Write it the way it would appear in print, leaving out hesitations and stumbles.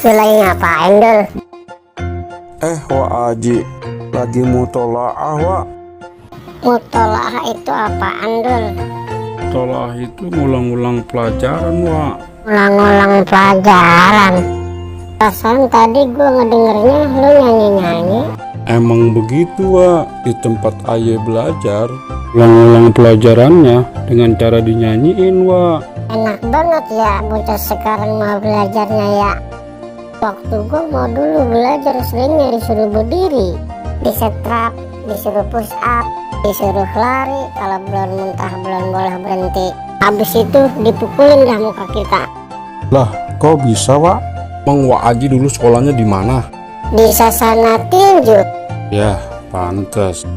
Lu lagi ngapain, Dul? Wak Aji lagi mutolaah, Wak. Mutolaah itu apaan, Dul? Mutolaah itu ngulang-ulang pelajaran, Wak. Ulang-ulang pelajaran. Perasaan tadi gue ngedengernya lu nyanyi-nyanyi. Emang begitu, Wak. Di tempat Aye belajar, ulang-ulang pelajarannya dengan cara dinyanyiin, Wak. Enak banget ya bocah sekarang mau belajarnya ya. Waktu gue mau dulu belajar seringnya disuruh berdiri, disetrap, disuruh push up, disuruh lari, kalau belum muntah belum boleh berhenti. Habis itu dipukulin dah muka kita. Lah, kok bisa, Wak? Emang Wak Aji dulu sekolahnya di mana? Di Sasana Tinju. Ya, pantas.